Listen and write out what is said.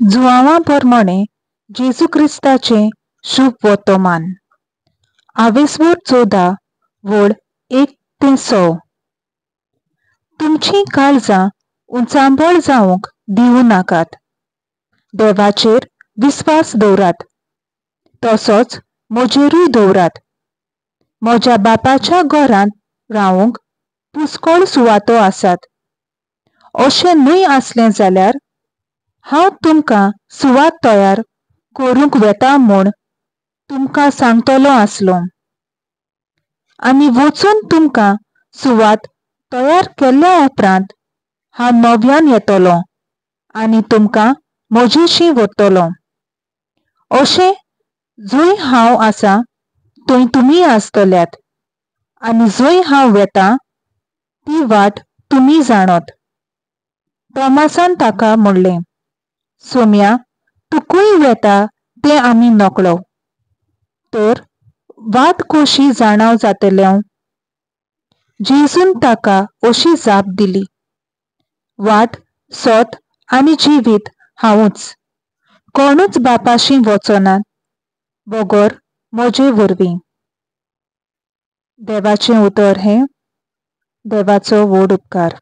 जुआंवा प्रमाणें जेजू क्रिस्ताचें शुभ वर्तमान. आवेस्वोर 14 वळ 1 ते 100. तुमचीं काळजां उचांबळ जावंक दिवं नाकात. देवाचेर विस्वास दवरात, तसोच म्हजेरूय दवरात. म्हज्या बापाच्या घरांत रावंक पुस्कळ सुवातो आसात. अशें न्हय आसलें जाल्यार हांव तुमकां सुवात तयार करूंक वेता म्हूण तुमकां सांगतलो आसलो. आनी वचून तुमकां सुवात तयार केल्या उपरांत हांव नव्यान येतलो आनी तुमकां म्हजेशी व्हरतलो. अशें जंय हांव आसा थंय तुमी आसतल्यात आनी जंय हांव वेता ती वाट तुमी जाणत. तॉमासान ताका म्हणलें, सोम्या, तूं खंय वेता तें आमी नकळो, तर वाट कशी जाणाव जातले? जेजून ताका अशी जाप दिली, वाट, सत आनी जिवीत हांवूच. कोणूच बापाशी वचनात बगर म्हजे वरवीं. देवाचें उतर हें. देवाचो व्हड उपकार.